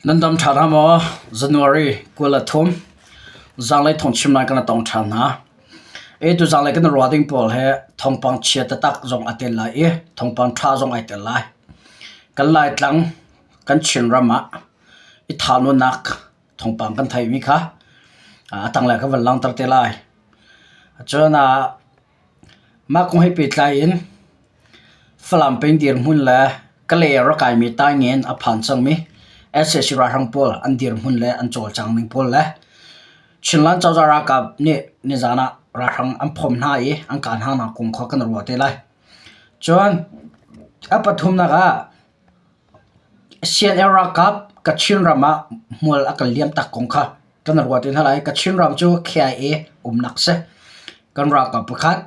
Nan dam ṭha hna maw? January 23 zaanglei thawngchim lai kan tong ṭhan hna. E tu zaanglei kan ruah ding pawl he thawngpang chia taktak zong a tel lai i thawngpang ṭha zong ai tel lai. Kan Laitlang kan Chinram ah i thahnawnnak thawngpang kan theihmi kha a tanglei ka van langhter te lai. Cun ah mah kong he pehtlai in Falam peng dirhmun le Kalay a rak kaimi Taingen a phan cangmi sac ralhrang pawl an dirhmun le an cawlcang ning pawl le Chinland cozah ralkap nih nizaan ah ralhrang an phomh hna i an kah hna nak kong kha kan ruah te lai. Cun a pathumnak ah CNA ralkap Kachin ram ah hmual a kan liam tak kong kha kan ruah te hna lai. Kachin ram cu KIA umnak si. Kan ralkap pakhat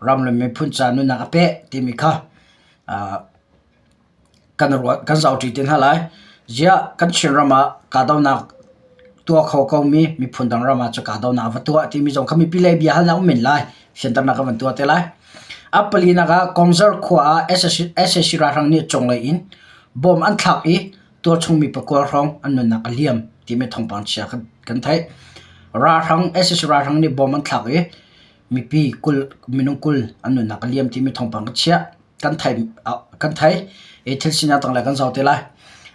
ram le miphun ca nunnak a peh timi kha kan ruah kan zohṭi te hna lai. Ziah kan Chinram ah kahdohnak tuah kho komi miphun dang ram ah cu kahdohnak va tuah timi zong kha mipi lei bia halnak um men lai. Fianternak ka van tuah te lai. A palinak ah Kongzar khua ah sac ralhrang nih conglei in bom an thlak i tualchungmi pakua hrawng an nunnak a liam timi thawngpang chia kan theih. Ralhrang sac ralhrang nih bom an thlak i mipi kul minung 20 an nunnak a liam timi thawngpang ka chiah kan thei kan thei i thil sinak tang le kan zoh te lai.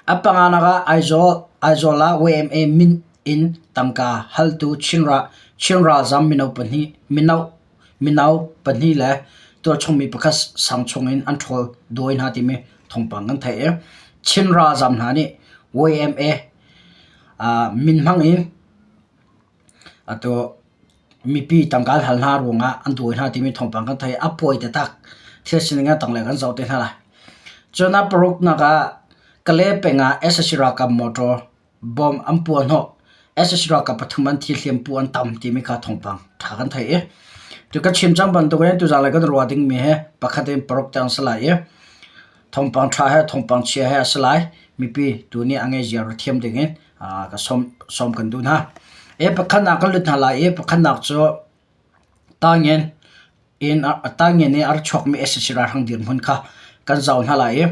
A panganak ah Aizawl Aizawl ah YMA min in tangka haltu Chin Chin ralzam mino pahnih mino mino pahnih le tualchungmi pakhat sang chungin an ṭhawl dawi hna timi thawngpang kan theih i Chin ralzam hna nih YMA min hmang in atu mipi tangka an hal hna ruangah an dawi hna timi thawngpang kan theih. A pawi taktak. Thil sining a tanglei kan zoh te hna lai. Cun a paruknak ah Kalay peng ah sac ralkap motor Bom an puah hnawh. sac ralkap pathum an thi hliampu an tam timi kha thawngpang ṭha kan theih i tu ka chim cang bantukin tuzaan lei kan ruah dingmi hi pakhat in paruk tiang si lai i thawngpang ṭha he thawngpang chia he a si lai. Mipi tu nih a ngei ziar thiam dingin ka sawm sawm kan duh hna. E pakhatnak kan lut hna lai i pakhatnak cu Tangin in tangin i a ra chuakmi sac ralhrang dirhmun kha kan zoh hna lai i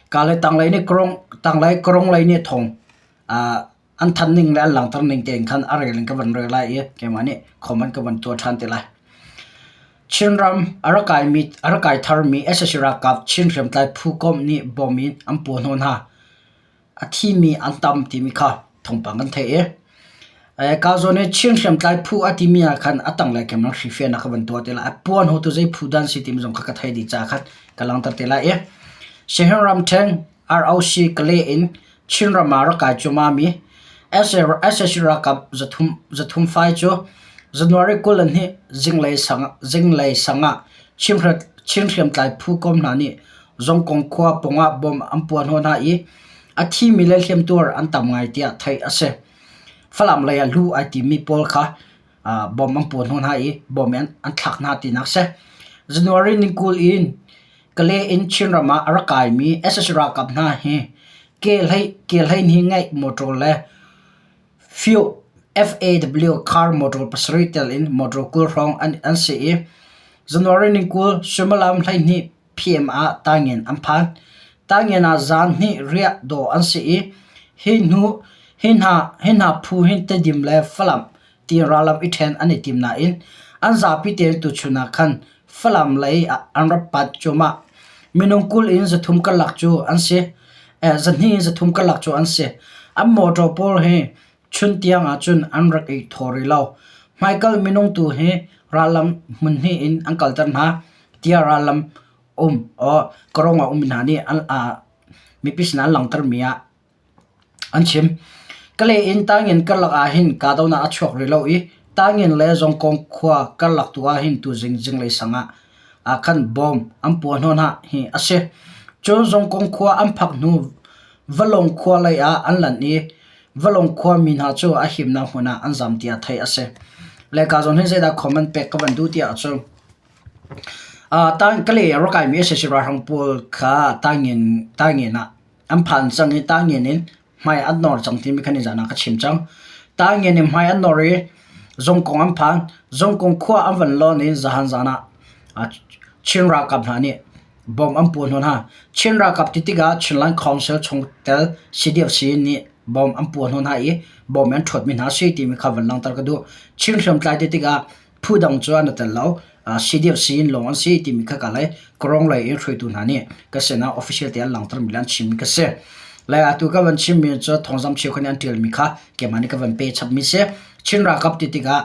ka le tanglei nih karong tanglei karong lei nih thawng an thanh ning le an langhter ning tein khan a rel in ka van rel lai i keimah nih comment ka van tuah ṭhan te lai. Chinram a rak kaimi a rak kai tharmi sac ralkap Chin hriamtlai phu komh nih bom in an puah hnawh hna. A thimi an tam timi kha thawngpang kan theih i ka zawn i Chin hriamtlai phu a timi ah khan a tanglei khin hrifiahnak ka van tuah te lai. A puan hotu zei phu dan si timi zong kha ka thei dih caah khan ka langhter te lai i Siaherh ramṭhen ROC Kalay in Chinram ah rak kai cuahmahmi sac ralkap 300 fai cu January 22 zinglei sang zinglei sang ah Chin hriamtlai phu kom hna nih Zongkong khua pawngah bom an puah hnawh hna i a thimi le hliamtuar an tam ngai tiah theih a si. Falam lei ah lu ai timmi pawl kha bom an puah hnawh hna i bom in an thlak hna tinak a si. January ni 20 in Kalay in Chinram ah a rak kaimi sac ralkap hna hi kehlei hnih ngeih motor le FAW car motor pasarih tel in motor 20 hrawng an si i January ni 20 suimilam 12 PM ah Taingen an phan. Taingen ah zan hnih riah dawh an si i hi hnu hi hna hi hna phu hi Tedim le Falam ti rallam i ṭhen an i tim nain an zapi tein tuchun ah khan Falam lei ah an rak panh cuahmah. Minung 20 in 300 karlak cu an si. Eh, 200 in 300 karlak cu an si. An motor pawl hi chun tiang ahcun an rak i thaw rih lo. Hmaikal minung tu hi rallam hmun hnih in an kalter hna. Tiah rallam um aw karong ah um hna nih an mipi sinah an langhtermi ah an chim. Kalay in Tangin karlak ah hin kahdohnak a chuak rih lo i Tangin le Zongkong khua karlak tu ah hin tuzing zinglei sang ah ah khan bom an puah hnawh hna hi a si. Cun Zongkong khua an phak hnu Valong khua lei ah an lanh i Valong khua mi hna cu a himnak hmun ah an zam tiah theih a si. Le ka zawn hin zeidah comment pek ka van duh tiah cun Kalay ah rak kaimi sac ralhrang pawl kha Taingen ah an phan cang i Taingen in hmai an nawr cang timi kha nizaan ah ka chim cang. Taingen in hmai an nawr i Zongkong an phan. Zongkong khua an van lawn i zahan zaan ah Chin ralkap hna nih bom an puah hnawh hna. Chin ralkap ti tikah Chinland Council chungtel CDF nih. Bom an puah hnawh hna i bom an ṭhuatmi hna a si timi kha van langhter ka duh. Chin hriamtlai ti tikah phu dang cu an i tel lo. CDF sin lawng an si timi kha ka lei Kawrong lei in hruaitu hna nih ka sinah official te an langhtermi le an chimmi ka si. Lai atu ka van chimmi cu thawngzam cheukhat nih an ṭialmi kha keimah nih ka van pe chapmi si. Chin ralkap ti tikah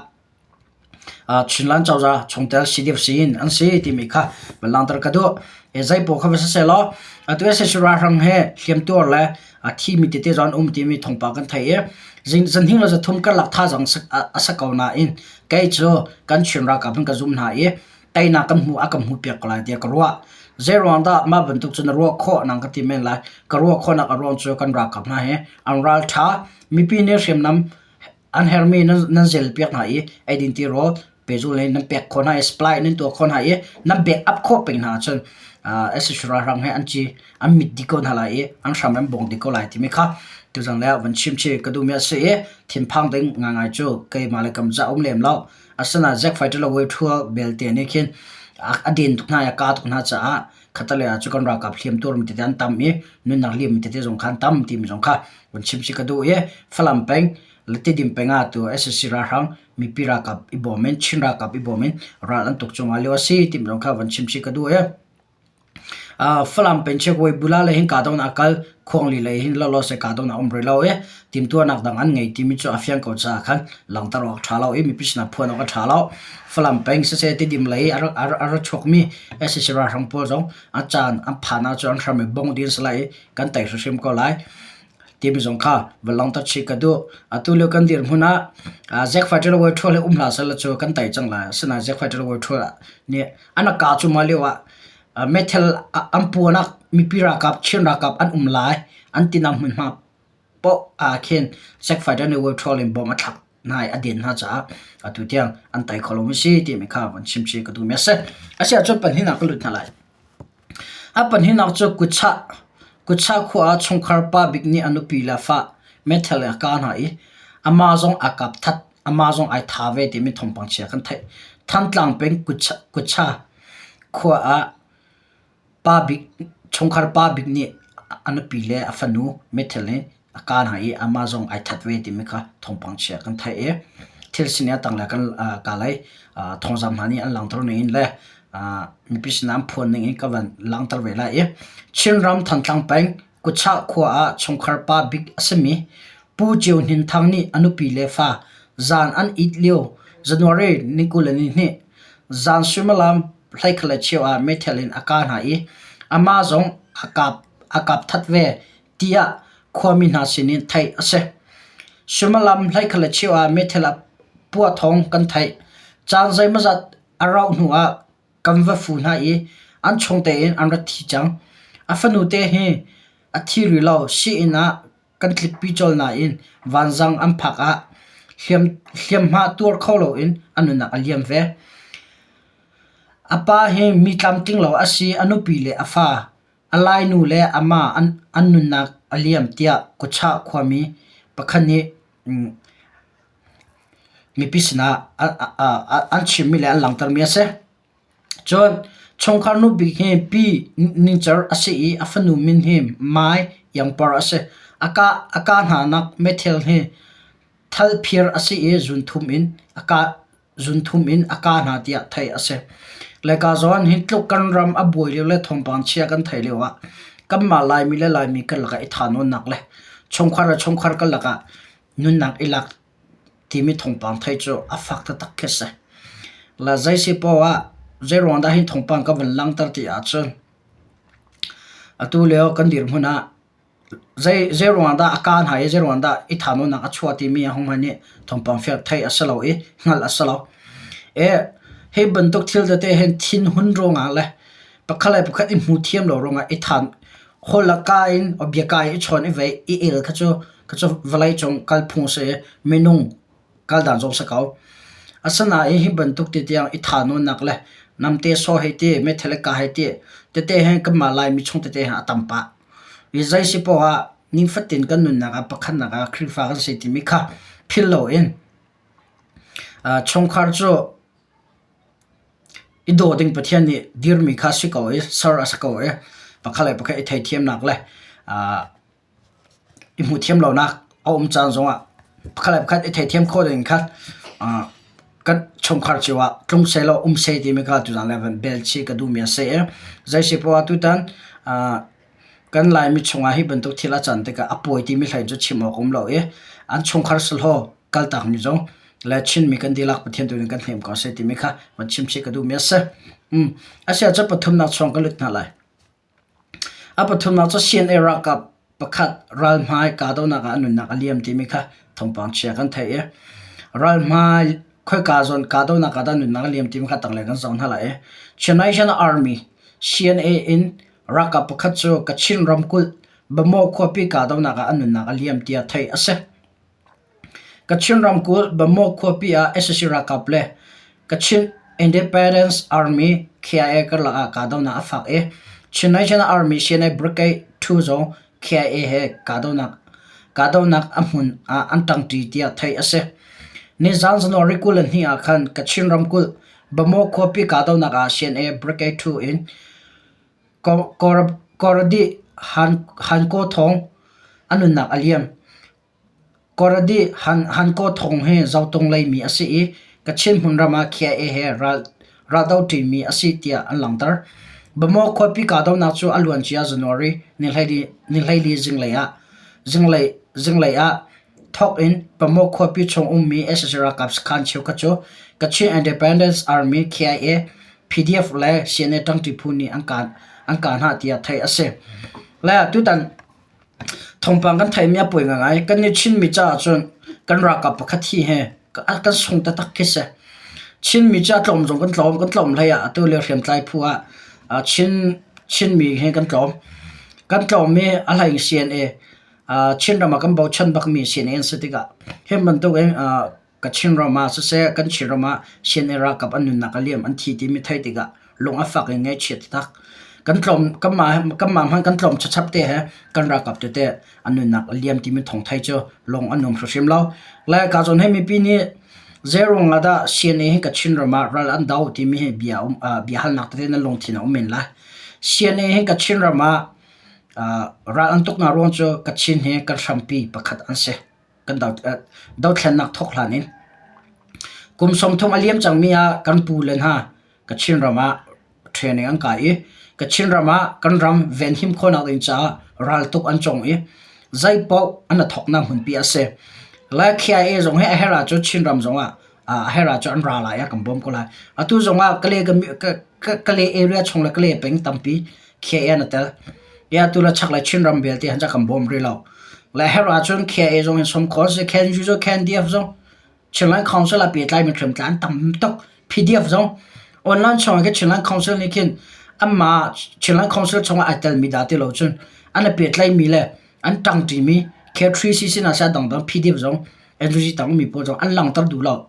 Chinland cozah chungtel CDF sin an si timi kha van langhter ka duh. Zeipaoh kha va si sehlaw atu sac ralhrang he hliamtuar le a thimi tete zong an um timi thawngpang kan theih i zanhing le zathum karlak thazaang a sa ko nain kei cu kan Chin ralkap in ka zum hna i teinak kan hmu a kan hmuhpiak ko lai tiah ka ruah. Zeiruang dah mah bantuk cu na ruah khawh nang ka ti men lai. Ka ruah khawhnak a ruang cu kan ralkap hna hi an ralṭha mipi nih hriamnam an herhmi nan zelpiak hna i eidin tirawl pehzulh in nan pek khawh hna i supply nan tuah khawh hna i nan back up khawh peng hna ahcun sac ralhrang he an ci an mit dih ko hna lai i an hram an bawng dih ko lai timi kha tuzan lei ah van chim chih ka duhmi a si i thinphang ding ngaingai cu keimah le kam za um lem lo. Asinain Zack Fighter le Wei Thual belte nih khin a den tuk hna i a ka tuk hna caah khatalei ah cu kan ralkap hliam tuarmi tete an tam i nunnak liammi tete zong kha an tam timi zong kha van chim si ka duh i Falam peng le Tidim peng ah tu sac ralhrang mipi ralkap i bawm in Chin ralkap i bawm in ral an tuk cungah lio a si timi zong kha van chim si ka duh i Falam peng Chiakuai bula lei hin kahdohnak a kal, Khuangli lei hin lawlaw kahdohnak a um rih lo i timhtuahnak dang an ngei timi cu a fiang ko caah khan langhter awk a ṭha lo i mipi sinah phuan awk a ṭha lo. Falam peng siseh Tidim lei a ra chuakmi sac ralhrang pawl zong a caan an phan ahcun an hram i bong ding an si lai i kan tei hrimhrim ko lai timi zong kha va langhter chih ka duh. Atu lio kan dirhmun ah Zack Fighter Way Ṭhual hi um hlah seh law cu kan tei cang lai. Asinain Zack Fighter Way Ṭhual nih an a kah cuahmah lio ah meithal an puan ah mipi ralkap Chin ralkap an um lai an tinak hmunhma paoh ah khin Zack Fighter nih Way Ṭhual in bom a thlak hna i a den hna caah atu tiang an tei kho lomi si timi kha van chim chih ka duhmi a si. Asiahcun pahnihnak ka lut hna lai. A pahnihnak cu kutchah. Kutchah khua ah chungkhar pa bik nih a nupi le fa meithal in a kah hna i amah zong aa kap that, amah zong ai tha ve timi thawngpang chia kan theih. Thantlang peng Kutcha khua ah pa bik, chungkhar pa bik nih a nupi le a fanu meithal in a kah hna i amah zong ai that ve timi kha thawngpang chia kan theih i thil sining a tanglei kan ka lei thawngzam hna nih an langhter ning in le mipi sinah an phuan ning in ka van langhter ve lai i Chinram Thantlang peng Kutchah khua ah chungkhar pa bik a simi Pu Ceu Hnin Thang nih a nupi le fa zan an it lio January ni 22 zan suimilam 12:15 ah meithal in a kah hna i amah zong a kap a kap that ve tiah khuami hna sinin theih a si. Suimilam 12:15 ah meithal a puah thawng kan theih. Caan zeimawzat a rauh hnuah kan va fu hna i an chung tein an ra thi cang. A fanute hi a thi rih lo. Sii-inn ah kan tlikpi colh nain vanzang an phak ah hliamhma tuar kho loin a nunnak a liam ve. A pa hi mi tlamtling lo a si. A nupi le a fa A lainu le amah an nunnak a liam tiah Kutchah khuami pakhat nih mipi sinah an chimmi le an langhtermi a si. Cun chungkhar nu bik hi Pi Ningcer a si i a fanu min hi Mai Iangpar a si. A kah hnanak meithal hi thalphir a si i zunthum in a kah zunthum in a kah hna tiah theih a si. Leka zawn hi tluk kan ram a buai lio le thawngpang chia kan theih lio ah kanmah Laimi le Laimi kan lakah i thahnawnnak le chungkhar le chungkhar kan lakah nunnak i lak timi thawngpang theih cu a fak taktak khi a si. La zei si poah ah zeiruang dah hi thawngpang ka van langhter ti ahcun atu lio kan dirhmun ah Zei ruangah dah a kaa hna i zei ruangah dah i thahnawnnak a chuah timi ahohmanh nih thawngpang fiang theih a si lo i hngalh a si lo. Hi bantuk thil tete hin thinhun ruangah le pakhat le pakhat i hmu thiam lo ruangah i than holh le kaa in biaka in i chawn i vei i el kha cu kha cu vawleicung kalphung a si i minung kaldan zong si ko. Asinain hi bantuk ti tiang i thahnawnnak le namte saw hei ti, meithal le ka hei ti tete hin kanmah Laimi chung tete hin a tam pah. I zei si poah ah nifatin kan nunnak ah pakhatnak ah Khrihfa kan si timi kha philh loin chungkhar cu i daw ding Pathian nih dirmi kha si ko i ser a si ko i pakhat le pakhat i theithiamnak le i hmuhthiam lonak. A um caan zongah pakhat le pakhat i theithiam khawh ding kha kan chungkhar cio ah tlung sehlaw um seh timi kha tuzaan le van bel chih ka duhmi a si i zei si poah tutan kan Laimi chungah hi bantuk thil a can tikah a pawi timi hlei cu chim awk um lo i an chungkhar sahlaw kaltakmi zong le Chinmi kan dihlak Pathian tu nih kan hnem ko seh timi kha van chim chih ka duhmi a si. A si ahcun pathumnak chung ka lut hna lai. A pathumnak cu CNA ralkap pakhat ralhmai kahdohnak ah a nunnak a liam timi kha thawngpang chia kan theih i ralhmai khoika zawn kahdohnak ah dah nunnak a liam timi kha tanglei kan zoh hna lai i Chin National Army CNA in ralkap pakhat cu Kachin ramkulh Bamaw khuapi kahdohnak ah a nunnak a liam tiah theih a si. Kachin ramkulh Bamaw khuapi ah sac ralkap le Kachin Independence Army KIA karlak ah kahdohnak a fak i Chin National Army CNA Brigade 2 zong KIA he kahdohnak a hmun ah an ṭangṭi tiah theih a si. Nizaan January 22 ah khan Kachin ramkulh Bamaw khuapi kahdohnak ah CNA Brigade 2 in Kawradi Hankaw Thawng a nunnak a liam. Kawradi Hankaw Thawng hi Zotung leimi a si i Kachin hmunram ah KIA he raldoh ṭimi a si tiah an langhter. Bamaw khuapi kahdohnak cu a luancia January ni 12 zinglei ah thawk in Bamaw khuapi chung ummi sac ralkap sakhan cheukhat cu Kachin Independence Army KIA, PDF le CNA ṭangṭi phu nih an kah hna tiah theih a si. Le tutan Thawngpang kan theihmi a pawi ngaingai. Kan nih Chinmi caah cun kan ralkap pakhat hi he kan sung taktak khi si. Chinmi cu a tlawm zong kan tlawm. Kan tlawm hlei ah atu lio hriamtlai phu ah Chin Chinmi he kan tlawm. Kan tlawm i a hlei in CNA Chinram ah kan bochan bakmi CNA an si tikah hi bantuk in Kachin ram ah siseh kan Chin ram ah CNA ralkap an nunnak a liam an thi timi theih tikah lung a fak i ngaihchia taktak. Kan tlawm kanmah kanmah hmanh kan tlawm chachap te he kan ralkap tete an nunnak a liam timi thawng thei cu lung a nuam hrimhrim lo. Le ka zawn he mipi nih zeiruang ah dah CNA hi Kachin ram ah ral an do timi hi bia um bia halnak tete nan lungthin a um men lai. CNA hi Kachin ram ah ral an tuknak ruang cu Kachin hi kan hrampi pakhat an si. Kan dothlennak thawk hlan in kum 30 a liam cangmi ah kan pu le hna Kachin ram ah training an kai i Kachin ram ah kan ram venhim khawhnak ding caah raltuk an cawng i zeipaoh an i thawknak hmunpi a si. Lai KIA zong hi a herh ahcun Chin ram zong ah a herh ahcun an ra lai i a kan bawm ko lai. Atu zong ah Kalay area chung le Kalay peng tampi KIA an i tel. I atu le chaklei Chinram vialte han kan bawm rih lo. Le herh ahcun KIA zong in sawm khawh a si. KNU zong KNDF zong Chinland Council ah pehtlaimi hriamtlai an tam tuk. PDF zong online chung ah khin Chinland Council nih khin anmah Chinland Council chung ah ai telmi dah ti lo cun an i pehtlaimi le an ṭangṭimi K3C sinah seh a dangdang PDF zong NUG tangmi pawl zong an langhter duh lo.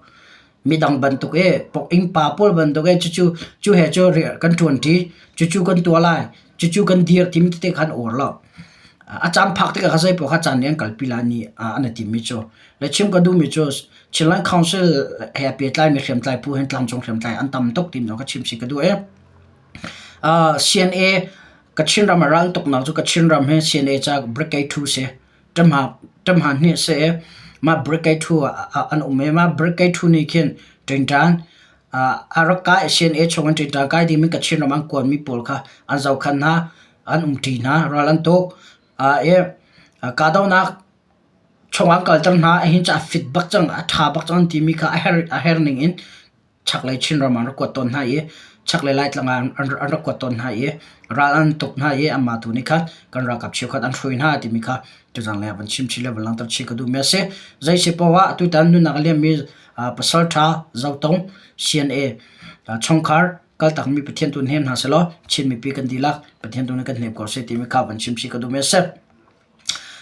Midang bantuk i innpa pawl bantuk i cucu cu he cu kan ṭuanṭi, cucu kan tuah lai, cucu kan dir timi tete kha an uar lo. A caan phak tikah kha zeipaoh kha caan nih an kalpi lai ni an i timmi cu. Le chim ka duhmi cu Chinland Council he pehtlaimi hriamtlai phu hin tlangcung hriamtlai an tam tuk timi zong kha chim chih ka duh i CNA Kachin ram a ral tuknak cu Kachin ram hi CNA ca brigade 2 si. Ṭamha hnih a si i mah brigade 2 ah an um i mah brigade 2 nih khin ṭingṭan a rak kai i CNA chung in ṭingṭan kai ding in Kachin ram an kuanmi pawl kha an zohkhenh hna, an umṭi hna, ral an tuk. I kahdohnak chung an kalter hna ahhin cu a fit bak cang, a ṭha bak cang timi kha a her ning in chaklei Chinram ah an rak kuat tawn hna i chaklei Laitlang ah an rak kuat tawn hna i ral an tuk hna i anmah tu nih khan kan ralkap cheukhat an hruai hna timi kha tuzaan lei ah van chim chih le van langhter chih ka duhmi a si. Zei si paoh ah tutan nunnak a liammi pasal ṭha Zotong CNA chungkhar kaltakmi Pathian tu hnem hna sehlaw Chin mipi kan dihlak Pathian tu nih kan hnem ko seh timi kha van chim chih ka duhmi a si.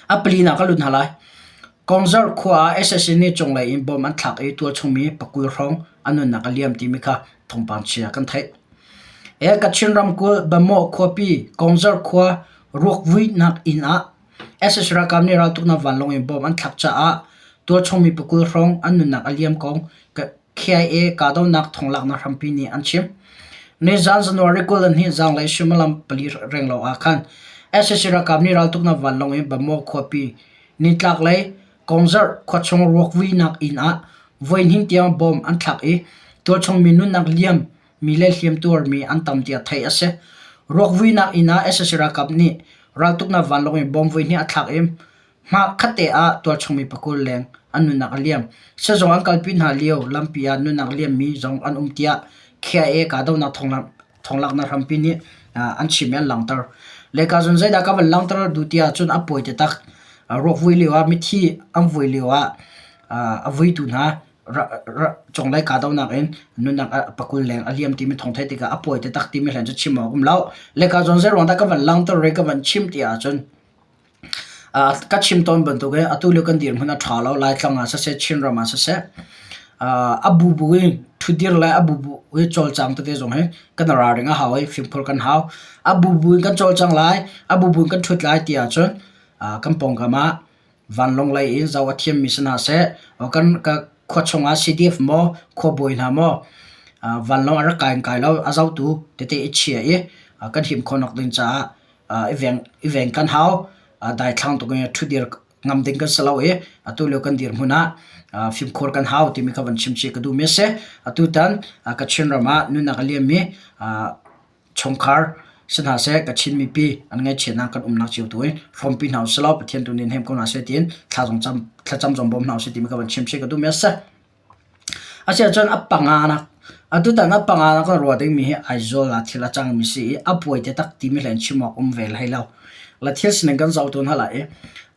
A palinak ka lut hna lai. Kawngzarh khua ah sac nih cunglei in bomb an thlak i tualchung mi pakul hrawng an nunnak a liam timi kha thawngpang chia kan theih. E Kachin ramkulh Bamaw khuapi Kawngzarh khua ruakvuihnak inn ah sac ralkap nih raltuknak vanlawng in bomb an thlak caah tualchung mi pakul hrawng an nunnak a liam kong KIA kahdohnak thonglaknak hrampi nih an chim. Nizan January 22 zaanglei suimilam pali renglo ah khan sac ralkap nih raltuknak vanlawng in Bamaw khuapi nitlaklei. Kawngzarh khuachung ruakvuinak inn ah voihnih tiang bom an thlak i tualchung mi nunnak liam mi le hliamtuar mi an tam tiah theih a si. Ruakvuinak inn ah sac ralkap nih raltuknak vanlawng in bom voihnih a thlak i Hmakhatte ah tualchung mi pakul leng an nunnak a liam. Sizung an kalpi hna lio lampi ah nunnak liammi zong an um tiah KIA kahdohnak thonglaknak hrampi nih an chim i an langhter. Lehka cun zeidah ka van langhter duh ti ahcun a pawi taktak. Ruakvui lio ah mithi an vui lio ah a vuitu hna cunglei kahdohnak in nunnak pakul leng a liam timi thawng theih tikah a pawi taktak timi hlen cu chim awk um lo. Lehka cun zeiruang dah ka van langhter i ka van chim ti ahcun Ka chim tawn bantukin atu lio kan dirhmun a ṭha lo. Laitlang ah siseh, Chinram ah siseh, a bubu in ṭhutdir le a bubu i cawlcang tete zong hi kan i ralring a hau i fimkhur kan hau. A bubu in kan cawlcang lai, a bubu in kan ṭhut lai ti ahcun kan pawngkam ah vanlawng lei in zoh a thiammi si hna seh, kan khua chungah CDF maw, khuabawi hna maw, vanlawng a rak kai in kai lo a zohtu tete i chia i kan him khawhnak ding caah i veng kan hau. Daithlang tuk in ṭhutdir ngam ding kan si lo i atu lio kan dirhmun ah fimkhur kan hau timi kha van chim chih ka duhmi a si. Atutan Kachin ram ah nunnak a liammi chungkhar si hna seh, Kachin mipi an ngaihchiatnak kan umnak cio tu in hrawmpi hna usih law Pathian tu nih hnem ko hna seh tiin thlacam zong bawm hna usih timi kha van chim chih ka duhmi a si. Asiahcun a panganak, atutan a panganak kan ruah dingmi hi Aizawl ah thil a cangmi si i a puai taktak timi hlei in chim awk um ve hlei lo. La thil sining kan zoh tawn hna lai i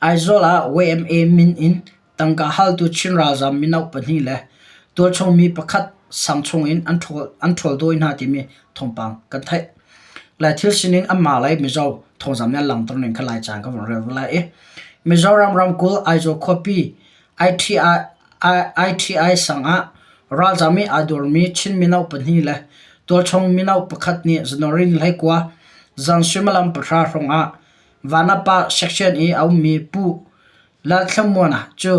Aizawl ah YMA min in tangka haltu Chin ralzaam mino pahnih le tualchung mi pakhat sang chung in an ṭhawl dawi hna timi thawngpang kan theih. Lai thil sining anmah lei Mizo thawngzam nih an langhter ning kha Laica in ka vun rel ve lai i Mizoram ramkulh Aizawl khuapi ITI sang ah ralzaam i aa dawrmi Chin mino pahnih le tualchung mino pakhat nih January ni 19 zan suimilam pahra hrawng ah Vanapa section i a ummi Pu Lalthlamuana cu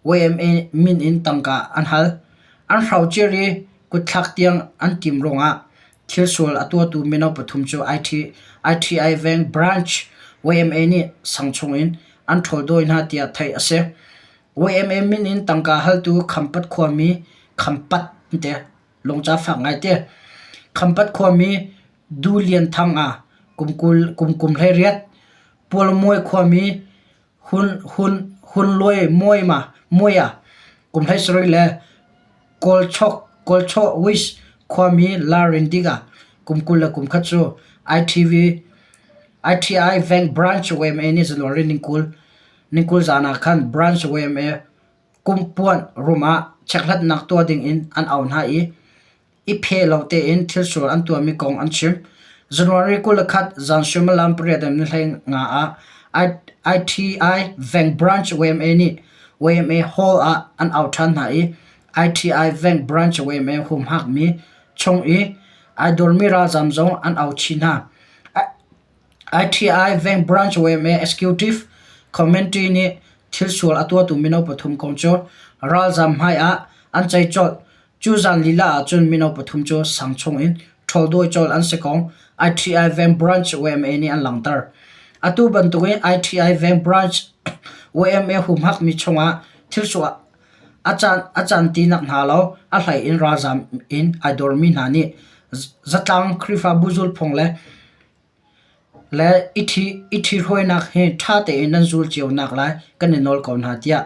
YMA min in tangka an hal. An hrocir i kutthlak tiang an tim ruangah thilsual a tuahtu mino pathum cu ITI Veng Branch YMA nih sang chungin an ṭhawl dawi hna tiah theih a si. YMA min in tangka haltu Khampat khuami Khampat te lungca fak ngai te. Khampat khuami Du Lian Thang ah kum 20 kum kum 18 Pualmuai khuami Hun Hun Hun Luai Muai ma Muai ah kum 17 le Kawlchok Kawlchawh Wish khuami Larin Dik ah kum 20 le kum khat cu ITV ITI Bank Branch YMA nih January ni 20 ni 20 zan ah khan Branch YMA kumpuan room ah chekhlatnak tuah ding in an auh hna i i pheh lo tein thilsual an tuahmi kong an chim. January 21 zan suimilam pariat in ni 15 ah ITI Bank Branch YMA nih YMA Hall ah an auh ṭhan hna i ITI Bank Branch YMA humhakmi chung i ai dawrmi ralzaam zong an auh chih hna. ITI Veng Branch YMA Executive Committee nih thilsual a tuahtu mino pathum kong cu ralzaam hmai ah an ceih colh. Cu zan lila ahcun mino pathum cu sang chung in ṭhawldawi colh an si kong ITI Veng Branch YMA nih an langhter. Atu bantukin ITI Veng Branch YMA humhakmi chungah thilsual A caan ti nak hna lo, a hlei in ralzaam in ai dormi hna nih zatlang Khrihfabu zulphung le le i ṭhihruainak hi ṭha tein nan zul cio naklai kan i nawl ko hna tiah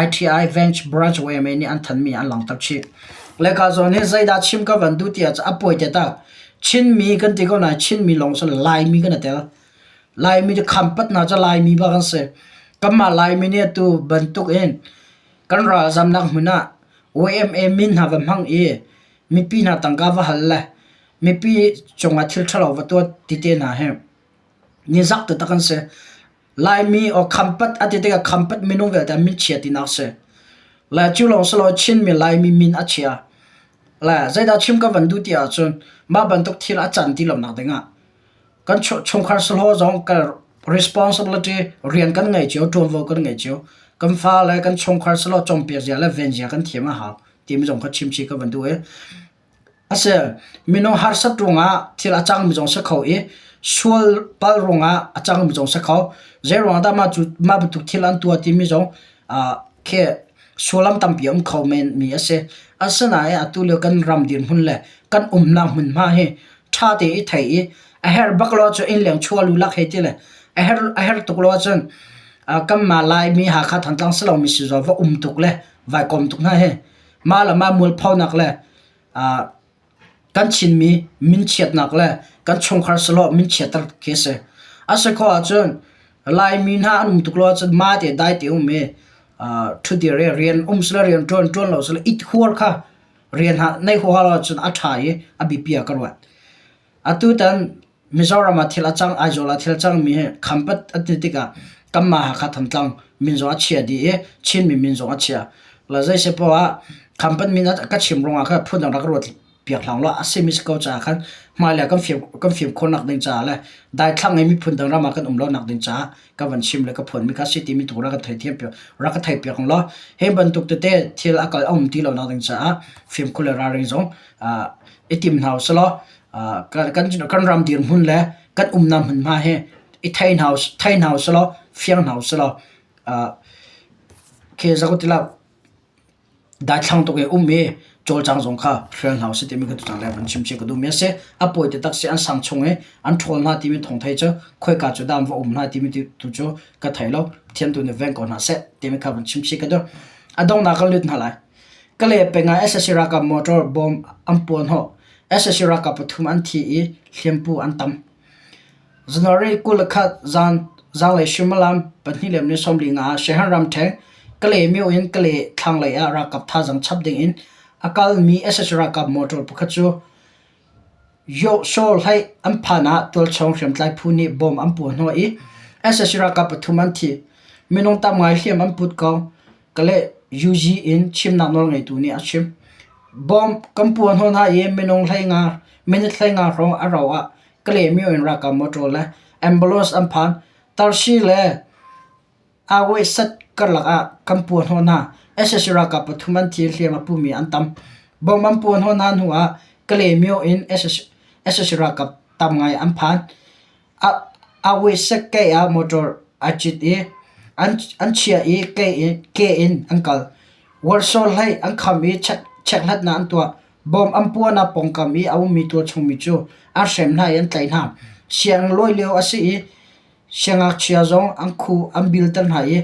ITI Venge Branch YMA nih an thanhmi an langhter chih. Le ka zawn hi zeidah chim ka van duh ti ahcun a pawi te tak. Chinmi kan ti ko nain Chinmi lawng si Laimi kan i tel. Laimi cu khampat hna cu Laimi bak an si. Kanmah Laimi nih atu bantuk in kan ralzamnak hmun ah YMA min hna va hmang i mipi hna tangka va hal le mipi cungah thil ṭhalo va tuah ti te hna hi nizak taktak an si. Laimi or khampat a ti tikah khampat minung vialte an min chia tinak si. Le cu lawng si lo Chinmi Laimi min a chia. Le zeidah chim ka van duh ti ahcun mah bantuk thil a can ti lonak dingah Kan chungkhar sahlawh zong kan responsibility rian kan ngei cio, ṭuanvo kan ngei cio. Kan fale kan chungkhar sahlawh cawnpiak zia le ven zia kan thiam a hau timi zong kha chimchih ka van duh i. Asi, minung harsat ruangah thil a cangmi zong si kho i sual pal ruangah a cangmi zong si kho. Zei ruangah dah mah cu mah bantuk thil an tuah timi zong uh, Khi sullam tampi a um kho menmi a si. Asinain atu lio kan ram dirhmun le kan umnak hmunhma hi ṭha te i thei i a herh bak lo ahcun innleng chuah lulak hei ti le a herh a herh tuk lo ahcun kanmah Laimi Hakha Thantlang si lomi si zong va um tuk le vai kom tuk hna hi mah le mah mualphonak le kan Chinmi minchiatnak le kan chungkhar sahlawh minchiatter khi a si. A si khawh ahcun Laimi hna an um tuk lo ahcun mah te dai te um i ṭhudir i rian um sila rian ṭuan ṭuan lo sila it huar kha rian ha nei huaha lo ahcun a ṭha i a biapi ah ka ruat. Atutan Mizoram ah thil a cang, Aizawl ah thil a cangmi hi khampat an ti tikah kanmah Hakha Thantlang min zong a chia dih i Chinmi min zong a chia. La zei poah ah khampat min ka chim ruangah khan phundang rak ruat piak hlang law a simi si ko caah khan hmailei kan fim kan fim khawhnak ding caah le daithlang i miphun dang ram ah kan um lonak ding caah ka van chim le ka phuanmi kha si timi tu rak ka theithiam piak rak ka theih piak law hi bantuk tete thil a kal a um ti lonak ding caah fimkhur le ralring zong i tim hna usih kan ram dirhmun le kan umnak hmunhma hi i thei hna thei hna usih law fiang hna usih law khi za ti lo daithlang tuk i um i cawlcang zong kha hrial hna usih timi ka tutan le van chim chih ka duhmi a si. A pawi taktak si an sang chung i an ṭhawl hna timi thawng thei cu khoika cu dah an va um hna timi tu cu ka thei lo. Pathian tu nih veng ko hna seh timi kha van chim chih ka duh. A donghnak kan lut hna lai. Kalay peng ah sac ralkap motor bomb an puahhnawh. Sac ralkap pathum an thi i hliampu an tam. January 21 zan zanlei suimilam 2:45 ah Shehan ramṭhen Kalay myo in Kalay thlanglei ah ralkap thazaang chap ding in a kalmi sac ralkap motor pakhat cu Yawhsaw hlei an phan ah tualchung hriamtlai phu nih bomb an puahhnawh i sac ralkap pathum an thi. Minung tam ngai hliam an put ko. Kaleh UG in chimnak nawlngeitu nih a chim. Bomb kan puahhnawh hna i minung hleinga minute hleinga hrawng a rauh ah Kalay myo in ralkap motor le ambulance an phan. Tarsi le Awehsat karlak ah kan puahhnawh hna. Sac ralkap pathum an thi i hliam a pumi an tam. Bomb an puahhnawh hna hnu ah Kalay myo in sac ralkap tam ngai an phan. Awehsat kei ah motor aa cit i an chiah i ke in an kal. Warsaw hlei an kham i chekhlatnak an tuah. Bomb an puahnak pawngkam i a ummi tualchungmi cu an hrem hna i an tlaih hna. Sianginn lawi lio a si i siangngakchia zong an khu an bilter hna i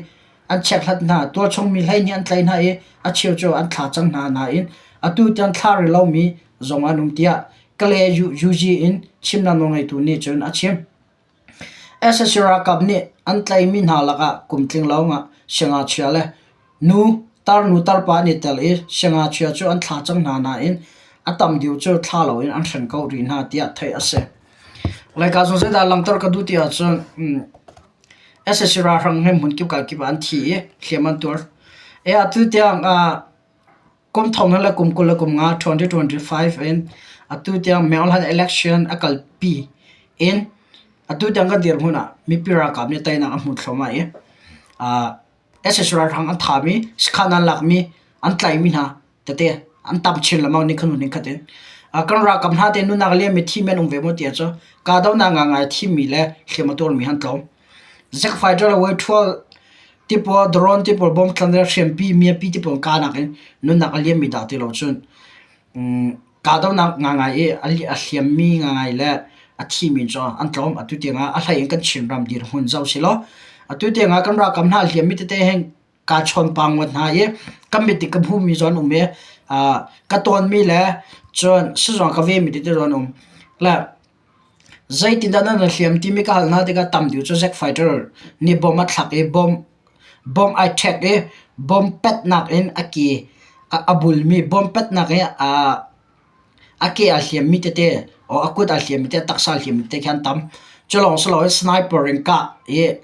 an chekhlat hna. Tualchungmi 12 an tlaih hna i a cheu cu an thlah cang hna nain atu tiang thlah rih lomi zong an um tiah Kalay UG in chimnak nawlngeitu nih cun a chim. Sac ralkap nih an tlaihmi hna lakah kum tling lo siangngakchia le nu tarnu tarpa an i tel i siangngakchia cu an thlah cang hna nain a tam deuh cu thlah loin an hren ko rih hna tiah theih a si. Laica zong zeidah langhter ka duh ti ahcun sac ralhrang hi hmunkip kakip ah an thi i hliam an tuar. Atu tiang kum thong le kum 20 le kum nga 2025 in atu tiang Maryland election a kalpi in atu tiang kan dirhmun ah mipi ralkap nih teinak a hmu thluahmah i sac ralhrang an thami sakhan an lakmi an tlaihmi hna tete an tam chin lengmang ni khanu ning khat in kan ralkap hna te nunak liam mi thimi an um ve maw ti ahcun kahdohnak ngangai thimi le hliam a tuarmi an tlawm. Zik fighter le way-ṭhual ti pawl drone ti pawl bomb le hriampi miapi ti pawl kahnak in nunnak a liammi dah ti lo cun kahdohnak ngangai i a hliammi ngangai le a thimi cu an tlawm. Atu tiangah a hlei in kan Chinram dirhmun zoh silaw atu tiangah kan ralkap hna a hliammi tete hin kaa chawn pah ngawt hna i ka mit i ka hmuhmi zawn um i ka tawnmi le cun sizung ka vemi tete zawn um. Le Zeitindah nan ra hliam timi ka hal hna tikah tam deuh cu Zack Fighter nih bom a thlak i bom ai ṭhek i bom petnak in a ke a bulmi bom petnak i a ke aa hliammi tete or a kut aa hliammi tete a taksa aa hliammi tete khi an tam. Cu lawng si loin sniper in kah i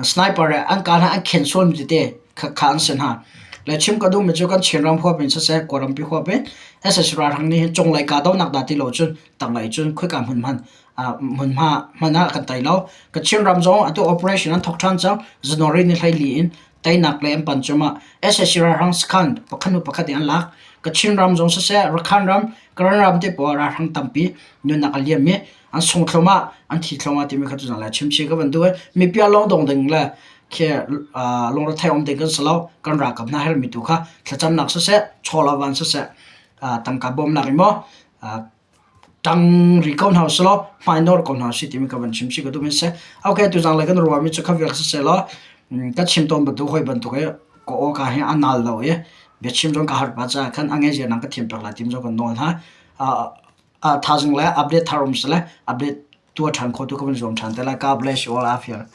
Sniper he an kah hna an khen sualmi tete kha an si hna. Le chim ka duhmi cu kan Chinram huap in siseh, Kawlrampi huap in sac ralhrang nih hin cunglei kahdohnak dah ti lo cun tanglei cun khoika hmun hmanh hmunhma hmanh ah kan tei lo. Ka Chinram zong atu operation an thawk ṭhan cang. January ni 14 in teinak lei an pan cuahmah. Sac ralhrang sakhan pakhat hnu pakhat in an lak. Ka Chinram zong siseh, Rakhine ram, Karen ram te pawl ralhrang tampi nunnak a liam i an sung thluahmah an thi thluahmah timi kha tuzaan le chim chih ka van duh i mipi a lawng dong ding le Khi lungrethei um ding kan si lo. Kan ralkap hna herhmi tu kha thlacamnak siseh, chaw le van siseh, tangka bawmnak in maw ṭang rih ko hna usih law hmai nawr ko hna usih timi ka van chim chih ka duh mi a si. Okay, tuzang lei kan ruahmi cu kha vial siseh law ka chim tawn bantuk hawi bantuk i ka aw ka hi a nal lo i biachim zong ka har pah caah khan a ngeizia nang ka thiam pek lai timi zong kan nawl hna. Thaizing le update thar um sile update tuah ṭhan khawh tu ka van zuam ṭhan te lai. God bless you all. Afir.